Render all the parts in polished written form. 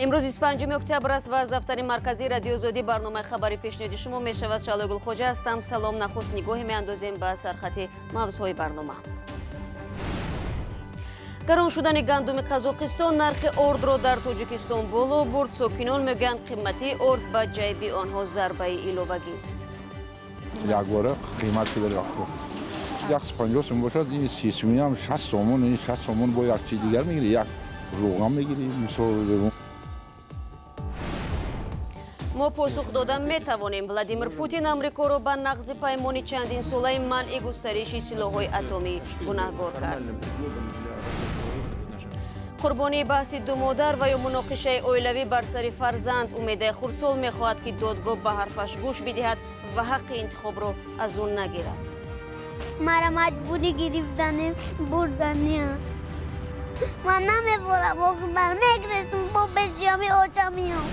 Имрӯз 25 октябр аст ва аз дафтари марказии Радиои Озодӣ барномаи хабари пешниҳоди шумо мешавад. Шаҳлои Гулхоҷа ҳастам. Салом. Нахуст нигоҳе меандозем ба сархати мавзӯъҳои барнома. Гарон шудани гандуми Қазоқистон нархи ордро дар Тоҷикистон боло бурд. Сокинон мегӯянд, қиматии орд ба ҷайби онҳо зарбаи иловагист. Якбора қимат шуда рафт. 150 сом бошад, ин 30 сомонӣ ҳам 60 сомон, ин 60 сомон бо як чиз дигар мегирӣ, як равған мегирӣ, мисол. Мо посух дода метавонем. Владимир Путин Амрикоро ба нақзи паймони чандинсолаи манъи густариши силоҳҳои атомӣ гунаҳгор кард. Қурбонии баҳси ду модар ва ё муноқишаи оилавӣ бар сари фарзанд. Умедаи хурдсол мехоҳад, ки додгоҳ ба ҳарфаш гӯш бидиҳад ва ҳаққи интихобро аз ӯ нагирад. Мара маҷбурӣ гирифтани бурдани. Ман намебурам, бар мегиресум, бо беҷиёми очамиём.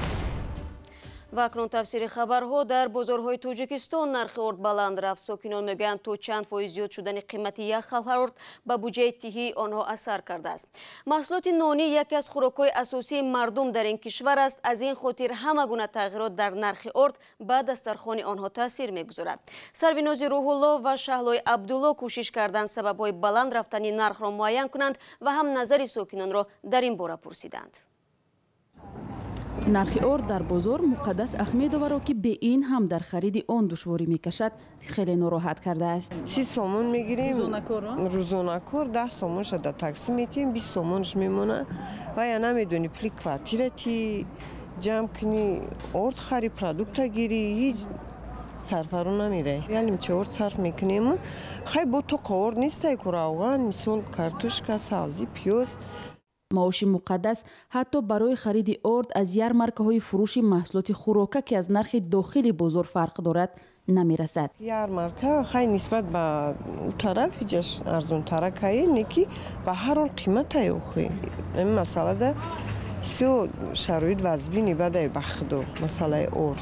Ва акнун тафсири хабарҳо. Дар бозорҳои Тоҷикистон нархи орд баланд рафт. Сокинон мегӯянд, то чанд фоиз зиёд шудани қимати як халта орд ба буҷаи тиҳии онҳо асар кардааст. Маҳсулоти нонӣ яке аз хӯрокҳои асосии мардум дар ин кишвар аст. Аз ин хотир ҳама гуна тағйирот дар нархи орд ба дастархони онҳо таъсир мегузорад. Сарвинози Рӯҳулло ва Шаҳлои Абдулло кӯшиш карданд сабабҳои баланд рафтани нархро муайян кунанд ва ҳам назари сокинонро дар ин бора пурсиданд. Нархи орд дар бозор Муқаддас Ахмедоваро, ки бе ин ҳам дар хариди он душворӣ мекашад, хеле нороҳат кардааст. 30 сомон мегирем, рӯзонакор 10 сомонша дар такси метиҳем, 20 сомонш мемона. Ва я намедонӣ пули квартира ти ҷамъ кунӣ, орд хари, продукта гирӣ, ҳеҷ сарфаро намераи. Ялимча орд сарф мекунем. Хай бо тоқа орд нестай ку, равған, мисол, картошка, сабзӣ, пиёз. Маоши Муқаддас ҳатто барои хариди орд аз ярмаркаҳои фурӯши маҳсулоти хӯрока, ки аз нархи дохили бозор фарқ дорад, намерасад. Ярмарка хай нисбат ба тараф ҳиҷаш арзонтаракае, не ки ба ҳар ҳол қиматае охи. Ин масъалада бисёр шароит вазбини бадай ба худо масъалаи орд.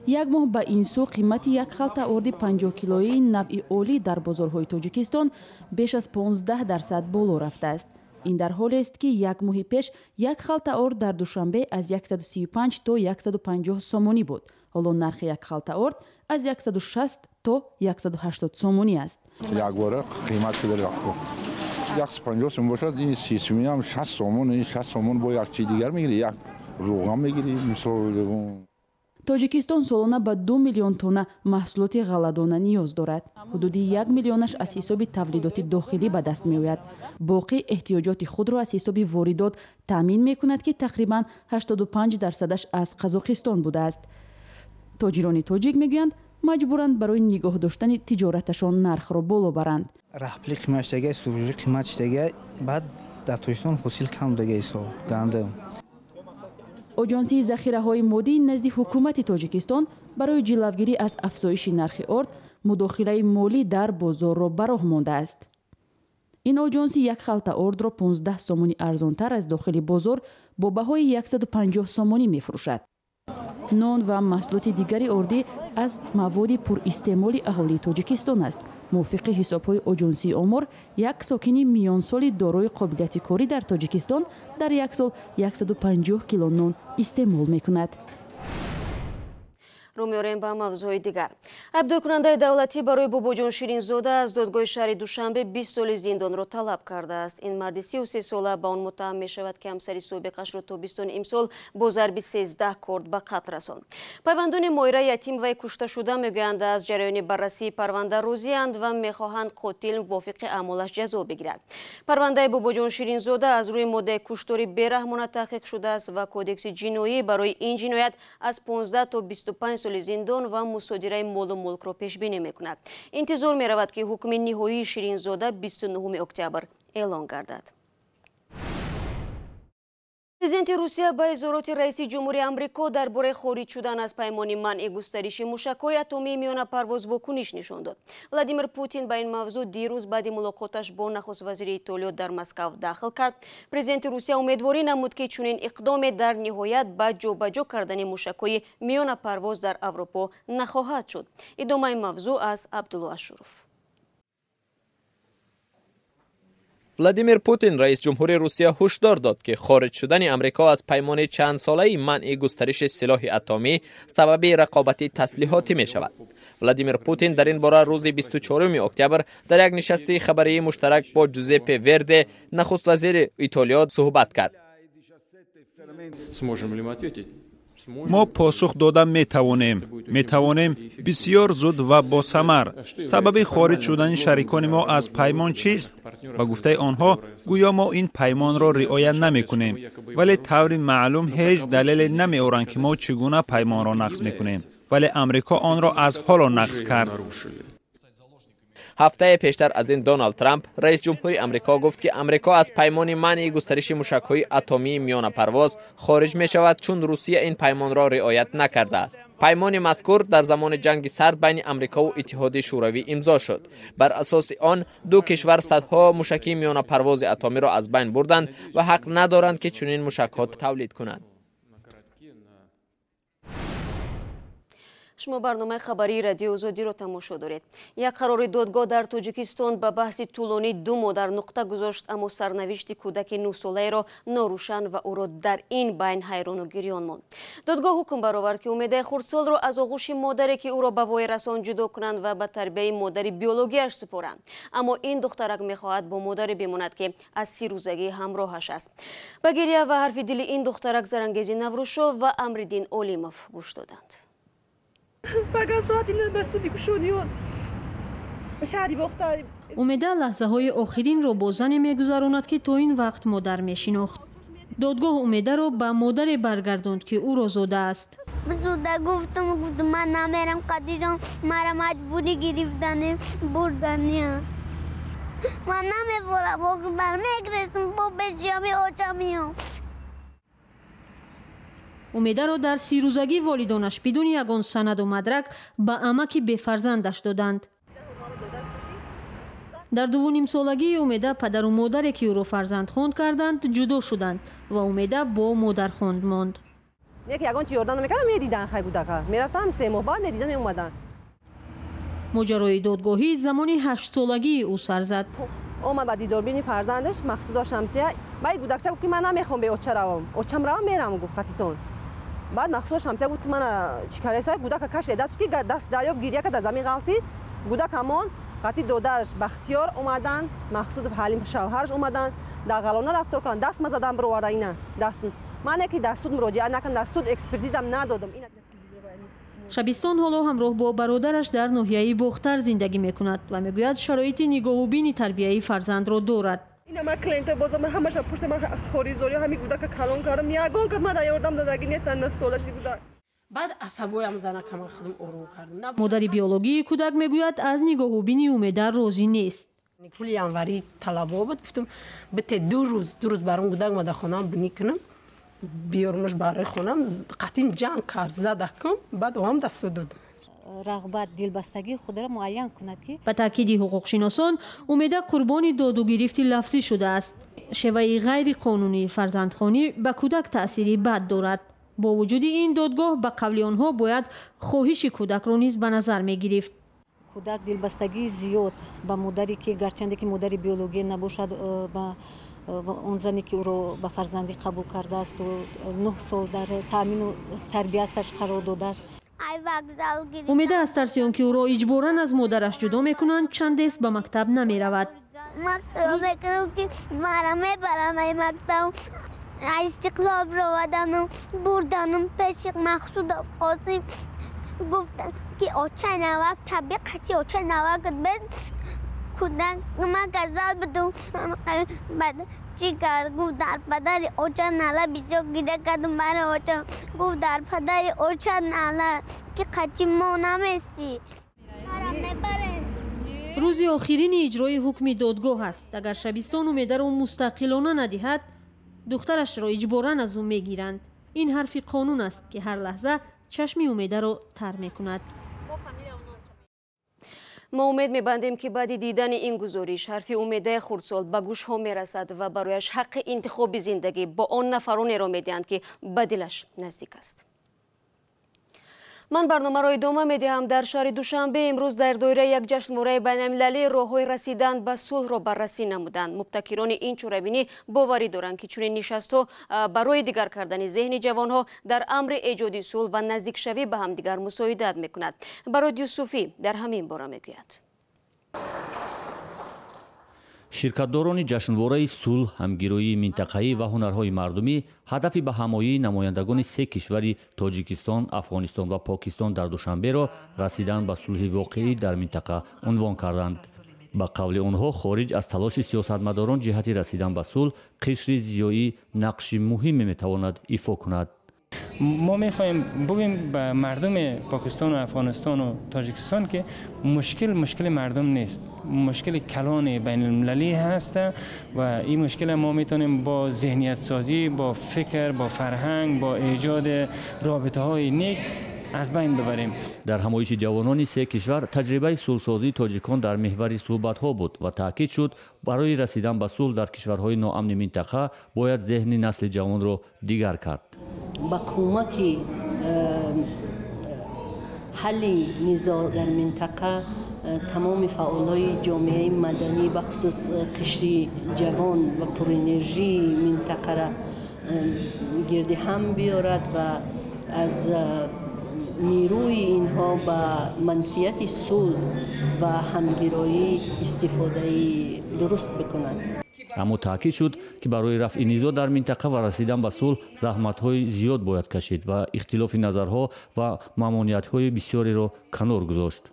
Як моҳ ба ин сӯ қимати як халта орди 50-килоии навъи олӣ дар бозорҳои Тоҷикистон беш аз 15% боло рафтааст. Ин дар ҳолест, ки як моҳи пеш як халта орд дар Душанбе аз 135 то 150 сомонӣ буд. Ҳоло нархи як халта орд аз 160 то 180 сомонӣ аст. Якбора қимат шуда рафт. 150 сом бошад, ин 30 сомонӣ ҳам 60 сомон, ин 60 сомон бо як чиз дигар мегирӣ, як равған мегирӣ, мисол. Тоҷикистон солона ба 2 миллион тонна маҳсулоти ғалладона ниёз дорад. Ҳудуди 1 миллионаш аз ҳисоби тавлидоти дохилӣ ба даст меояд. Боқӣ эҳтиёҷоти худро аз ҳисоби воридот таъмин мекунад, ки тақрибан 85%-аш аз Қазоқистон будааст. Тоҷирони тоҷик мегӯянд, маҷбуранд барои нигоҳ доштани тиҷораташон нархро боло баранд. Раҳпули қимат шудага, суружӣ қимат шудага, баъд дар Тоҷикистон ҳосил кам будага исол гандум. Оҷонсии захираҳои моддӣ назди ҳукумати Тоҷикистон барои ҷилавгирӣ аз афзоиши нархи орд мудохилаи молӣ дар бозорро ба роҳ мондааст. Ин оҷонсӣ як халта ордро 15 сомонӣ арзонтар аз дохили бозор бо баҳои 150 сомонӣ мефурӯшад. Нон ва маҳсулоти дигари ордӣ аз маводи пуристеъмоли аҳолии Тоҷикистон аст. Мувофиқи ҳисобҳои оҷонсии омор, як сокини миёнсоли дорои қобилияти корӣ дар Тоҷикистон дар як сол 150 кило нон истеъмол мекунад. Рӯ меорем ба мавзӯи дигар. Айбдоркунандаи давлатӣ барои Бобоҷон Ширинзода аз додгоҳи шаҳри Душанбе 20 соли зиндонро талаб кардааст. Ин марди 33 сола ба он муттаҳам мешавад, ки ҳамсари собиқашро тобистони имсол бо зарби 13 корд ба қатл расонд. Пайвандони Моира Ятимоваи кушташуда мегӯянд, аз ҷараёни баррасии парванда розианд ва мехоҳанд қотил мувофиқи аъмолаш ҷазо бигирад. Парвандаи Бобоҷон Ширинзода аз рӯи моддаи куштори бераҳмона таҳқиқ шудааст ва Кодекси ҷиноӣ барои ин ҷиноят аз 15 то 25 соли зиндон ва мусодираи молу мулкро пешбинӣ мекунад. Интизор меравад, ки ҳукми ниҳоии Ширинзода 29 октябр эълон гардад. Президенти Русия ба изҳороти раиси ҷумҳури Амрико дар бораи хориҷ шудан аз паймони манъи густариши мушакҳои атомии миёнапарвоз вокуниш нишон дод. Владимир Путин ба ин мавзӯъ дирӯз баъди мулоқоташ бо нахуствазири Итолиё дар Москав дахл кард. Президенти Русия умедворӣ намуд, ки чунин иқдоме дар ниҳоят ба ҷобаҷо кардани мушакҳои миёнапарвоз дар Аврупо нахоҳад шуд. Идомаи мавзӯъ аз Абдулло Ашуров. Владимир Путин, раис ҷумҳури Русия, ҳушдор дод, ки хориҷ шудани Амрико аз паймони чандсолаи манъи густариши силоҳи атомӣ сабаби рақобати таслиҳотӣ мешавад. Владимир Путин дар ин бора рӯзи 24 октябр дар як нишасти хабарии муштарак бо Ҷузеппе Верде, нахуствазири Итолиё, суҳбат кард. Мо посух дода метавонем, метавонем бисёр зуд ва босамар. Сабаби хориҷ шудани шарикони мо аз паймон чист? Ба гуфтаи онҳо, гӯё мо ин паймонро риоя намекунем, вале таври маълум ҳеҷ далеле намеоранд, ки мо чӣ гуна паймонро нақз мекунем. Вале Амрико онро аз ҳоло нақз кард. Ҳафтаи пештар аз ин Доналд Трамп, раис ҷумҳури Амрико, гуфт, ки Амрико аз паймони манъи густариши мушакҳои атомии миёнапарвоз хориҷ мешавад, чун Русия ин паймонро риоят накардааст. Паймони мазкур дар замони ҷанги сард байни Амрикову Иттиҳоди Шӯравӣ имзо шуд. Бар асоси он ду кишвар садҳо мушаки миёнапарвози атомиро аз байн бурданд ва ҳақ надоранд, ки чунин мушакҳо тавлид кунанд. Шумо барномаи хабарии Радиои Озодиро тамошо доред. Як қарори додгоҳ дар Тоҷикистон ба баҳси тӯлонии ду модар нуқта гузошт, аммо сарнавишти кӯдаки нӯҳсолаеро норӯшан ва ӯро дар ин байн ҳайрону гирён монд. Додгоҳ ҳукм баровард, ки Умедаи хурдсолро аз оғӯши модаре, ки ӯро ба воя расон, ҷудо кунанд ва ба тарбияи модари биологияш супоранд. Аммо ин духтарак мехоҳад бо модаре бимонад, ки аз сирӯзагӣ ҳамроҳаш аст. Ба гиря ва ҳарфи дили ин духтарак Зарангези Наврӯшов ва Амриддин Олимов гӯш доданд. Умеда лаҳзаҳои охиринро бо зане мегузаронад, ки то ин вақт модар мешинохт. Додгоҳ Умедаро ба модаре баргардонд, ки ӯро зодааст. Зуда гуфтам, гуфтам ман намерам қадиҷон, мара маҷбурӣ гирифтани бурдани. Ман намебурам, бар мегресам, бо беҷами очамиём. Умедаро дар сирӯзагӣ волидонаш бидуни ягон санаду мадрак ба амаки бефарзандаш доданд. Дар дувунимсолагии Умеда падару модаре, ки ӯро фарзандхонд карданд, ҷудо шуданд ва Умеда бо модархонд монд. Ягон чи ёрдам намекардам, медидан хай кӯдака. Мерафтам 3 моҳ баъд медидан меомаданд. Моҷарои додгоҳӣ замони ҳаштсолагии ӯ сар зад. Омад ба дидорбини фарзандаш Мақсудо Шамсия. Баъд кӯдакча гуфт, ки ман намехоҳам бе оча равам. Очам равам мерам, гуфт қатитон. Баъд Мақсудо Шамсия гуфт, мана чӣ кардеса, кӯдака кашида дастш, ки даст дарёб гиря кард, аз замин ғалтид. Кӯдак ҳамон қати додараш Бахтиёр омаданд, Мақсудов Ҳалим шавҳараш омаданд, дағалона рафтор карданд, даст ма задан бироварда ина даст. Ман ки дар суд муроҷиат накардам, дар суд экспертизам надодам. Шабистон ҳоло ҳамроҳ бо бародараш дар ноҳияи Бохтар зиндагӣ мекунад ва мегӯяд, шароити нигоҳубини тарбияи фарзандро дорад. Ина ман клиентои бозор, ман ҳамаша пурсам, ман хоризорӣ ҳамин кӯдака калон кардам, ягон кас ман дар ёрдам додагӣ нестанд, 9 солаши кӯдак. Баъд асабоям занакама худам ором кардам. Модари биологии кӯдак мегӯяд, аз нигоҳубини Умеда розӣ нест. Пули январӣ талабо буд, гуфтам бите ду рӯз баром кӯдак ма дар хонаам бунӣ кунам, биёрмаш барои хонам. Қатим ҷанг кард, задакум, баъд оам даст додам. Рағбат, дилбастагии худро муайян кунад, ки ба таъкиди ҳуқуқшиносон, Умеда қурбони додугирифти лафзӣ шудааст. Шеваи ғайриқонунии фарзандхонӣ ба кӯдак таъсири бад дорад. Бо вуҷуди ин, додгоҳ ба қавли онҳо бояд хоҳиши кӯдакро низ ба назар мегирифт. Кӯдак дилбастагии зиёд ба модаре, ки гарчанде ки модари биология набошад, ба он зане, ки ӯро ба фарзандӣ қабул кардаасту 9 сол дар таъмину тарбияташ қарор додааст. Умеда аз тарси он ки ӯро иҷборан аз модараш ҷудо мекунанд, чандест ба мактаб намеравад. Ман хаёл мекунам, ки мара мебаранд ай мактаб. Аз Истиқлол бировардану бурданум пеши Мақсудов Қосим. Гуфтам, ки оча навак табиқати оча навакат без кӯдак ман казал будум. Баъд чӣ кард? Гуфт, дар падари оча нала бисёр гиря кардум барои оча. Гуфт, дар падари оча нала, ки қати мо наместӣ. Рӯзи охирини иҷрои ҳукми додгоҳ аст. Агар Шабистон Умедаро мустақилона надиҳад, духтарашро иҷборан аз ӯ мегиранд. Ин ҳарфи қонун аст, ки ҳар лаҳза чашми Умедаро тар мекунад. Мо умед мебандем, ки баъди дидани ин гузориш ҳарфи Умедаи хурдсол ба гӯшҳо мерасад ва барояш ҳаққи интихоби зиндагӣ бо он нафаронеро медиҳанд, ки ба дилаш наздик аст. Ман барномаро идома медиҳам. Дар шаҳри Душанбе имрӯз дар доираи як ҷашнвораи байналмилалӣ роҳҳои расидан ба сулҳро баррасӣ намуданд. Мубтакирони ин чорабинӣ боварӣ доранд, ки чунин нишастҳо барои дигар кардани зеҳни ҷавонҳо дар амри эҷоди сулҳ ва наздикшавӣ ба ҳамдигар мусоидат мекунад. Барод Юсуфӣ дар ҳамин бора мегӯяд. Ширкатдорони ҷашнвораи сулҳ, ҳамгироии минтақаӣ ва ҳунарҳои мардумӣ ҳадафи ба ҳамоии намояндагони се кишвари Тоҷикистон, Афғонистон ва Покистон дар Душанберо расидан ба сулҳи воқеӣ дар минтақа унвон карданд. Ба қавли онҳо, хориҷ аз талоши сиёсатмадорон ҷиҳати расидан ба сулҳ, қишри зиёӣ нақши муҳиме метавонад ифо кунад. Мо мехоҳем бигӯем ба мардуми Покистон ва Афғонистон ва Тоҷикистон, ки мушкил мушкили мардум нест, мушкили калони байналмилалӣ ҳаст ва ин мушкил мо метавонем бо зеҳният созӣ, бо фикр, бо фарҳанг, бо эҷоди робитаҳои нек аз байн бибарем. Дар ҳамоиши ҷавонони се кишвар таҷрибаи сулҳсозии тоҷикон дар меҳвари суҳбатҳо буд ва таъкид шуд, барои расидан ба сулҳ дар кишварҳои ноамни минтақа бояд зеҳни насли ҷавонро дигар кард. Ба кӯмаки ҳалли низоъ дар минтақа тамоми фаъолҳои ҷомеаи маданӣ, бахусус қишри ҷавон ва пурэнержии минтақаро гирди ҳам биёрад ва аз нерӯи инҳо ба манфиати сулҳ ва ҳамгироӣ истифодаи дуруст бикунанд. Аммо таъкид шуд, ки барои рафъи низоъ дар минтақа ва расидан ба сулҳ заҳматҳои зиёд бояд кашид ва ихтилофи назарҳо ва мамониятҳои бисёреро канор гузошт.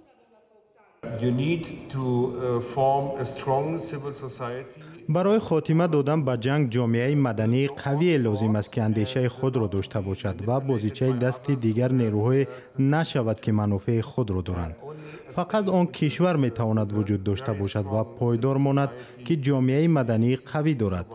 Барои хотима додан ба ҷанг ҷомеаи мадании қавие лозим аст, ки андешаи худро дошта бошад ва бозичаи дасти дигар нерӯҳое нашавад, ки манфиати худро доранд. Фақат он кишвар метавонад вуҷуд дошта бошад ва пойдор монад, ки ҷомеаи мадании қавӣ дорад.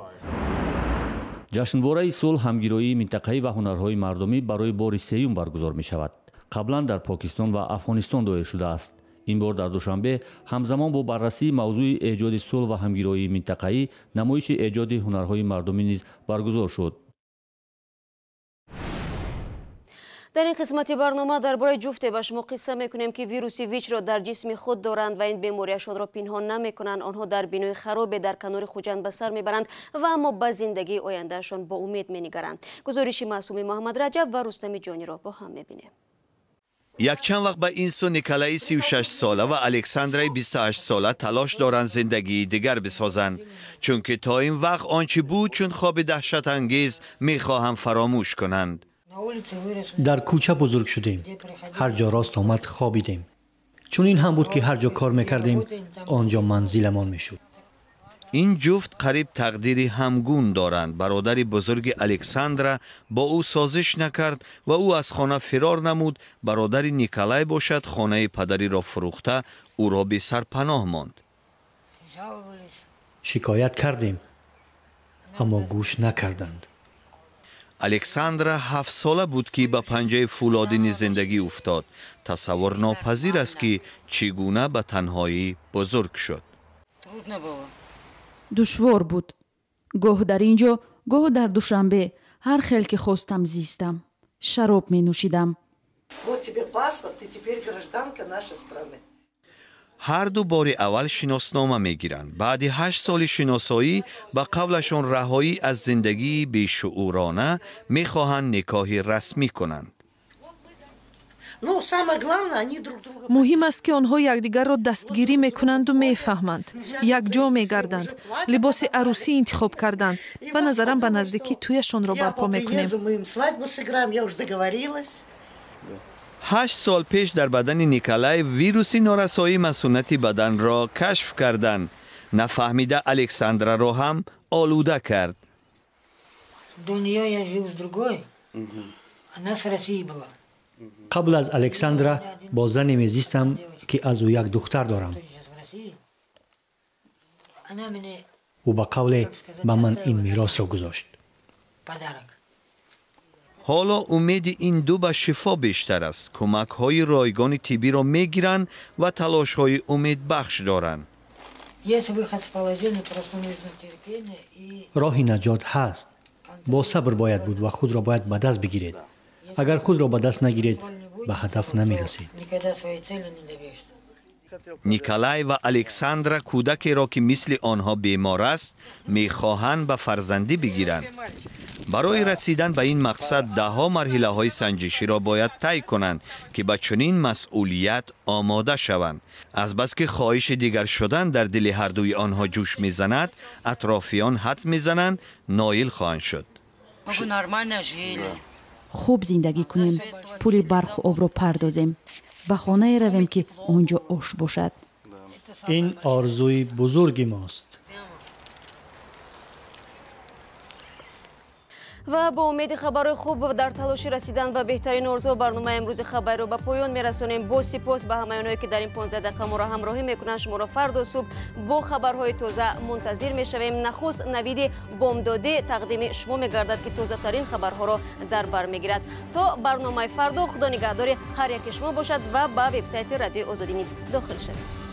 Ҷашнвораи сулҳ, ҳамгироии минтақаӣ ва ҳунарҳои мардумӣ барои бори сеюм баргузор мешавад. Қаблан дар Покистон ва Афғонистон доир шудааст. Ин бор дар Душанбе ҳамзамон бо баррасии мавзӯи эҷоди сулҳ ва ҳамгироии минтақаӣ намоиши эҷоди ҳунарҳои мардумӣ низ баргузор шуд. Дар ин қисмати барнома дар бораи ҷуфте ба шумо қисса мекунем, ки вируси ВИЧ-ро дар ҷисми худ доранд ва ин бемориашонро пинҳон намекунанд. Онҳо дар бинои харобе дар канори Хуҷанд ба сар мебаранд ва аммо ба зиндагии ояндаашон бо умед менигаранд. Гузориши Маъсуми Муҳаммад Раҷаб ва Рустами Ҷониро бо ҳам мебинем. Якчанд вақт ба ин су Николаи 36-сола ва Александраи 28-сола талош доранд зиндагии дигар бисозанд, чунки то ин вақт он чӣ буд чун хоби даҳшатангез мехоҳанд фаромӯш кунанд. Дар кӯча бузург шудем, ҳар ҷо рост омад хобидем. Чунин ҳам буд, ки ҳар ҷо кор мекардем, он ҷо манзиламон мешуд. Ин ҷуфт қариб тақдири ҳамгун доранд. Бародари бузурги Александра бо ӯ созиш накард ва ӯ аз хона фирор намуд. Бародари Николай бошад, хонаи падариро фурӯхта ӯро бесарпаноҳ монд. Шикоят кардем, аммо гӯш накарданд. Александра 7-сола буд, ки ба панҷаи фӯлодини зиндагӣ уфтод. Тасаввур нопазир аст, ки чӣ гуна ба танҳоӣ бузург шуд. Душвор буд. Гоҳ дар ин ҷо, гоҳ дар Душанбе, ҳар хел ки хостам зистам. Шароб менӯшидам. Ҳар ду бори аввал шиноснома мегиранд. Баъди 8 соли шиносоӣ ба қавлашон раҳоӣ аз зиндагии бешуурона мехоҳанд никоҳи расмӣ кунанд. Муҳим аст, ки онҳо якдигарро дастгирӣ мекунанду мефаҳманд, якҷо мегарданд, либоси арӯсӣ интихоб карданд. Ба назарам, ба наздикӣ тӯяшонро барпо мекунем. 8 сол пеш дар бадани Николай вируси норасоии масунати баданро кашф карданд. Нафаҳмида Александраро ҳам олуда кард. Қабл аз Александра бо зане мезистам, ки аз ӯ як духтар дорам. Ӯ ба қавле ба ман ин меросро гузошт. Ҳоло умеди ин ду ба шифо бештар аст. Кӯмакҳои ройгони тиббиро мегиранд ва талошҳои умедбахш доранд. Роҳи наҷот ҳаст. Бо сабр бояд буд ва худро бояд ба даст бигиред. Агар худро ба даст нагиред, Ба ҳадаф намерасӣ. Николай ва Александра кӯдакеро, ки мисли онҳо бемор аст, мехоҳанд ба фарзандӣ бигиранд. Барои расидан ба ин мақсад даҳҳо марҳилаҳои санҷиширо бояд тай кунанд, ки ба чунин масъулият омода шаванд. Азбаски хоҳиши дигар шудан дар дили ҳардуи онҳо ҷӯш мезанад, атрофиён ҳадс мезананд, ноил хоҳанд шуд. Хуб зиндагӣ кунем, пули барқу обро пардозем, ба хонае равем, ки он ҷо ош бошад. Ин орзуи бузурги мост. Ва бо умеди хабарҳои хуб дар талоши расидан ба беҳтарин орзу барномаи имрӯзи хабарро ба поён мерасонем. Боз сипос ба ҳамаи онҳое, ки дар ин 15 дақиқа моро ҳамроҳӣ мекунанд. Шуморо фардо субҳ бо хабарҳои тоза мунтазир мешавем. Нахуст навиди бомдодӣ тақдими шумо мегардад, ки тозатарин хабарҳоро дар бар мегирад. То барномаи фардо, худо нигаҳдори ҳар яки шумо бошад ва ба вебсайти Радиои Озодӣ низ дохил шавед.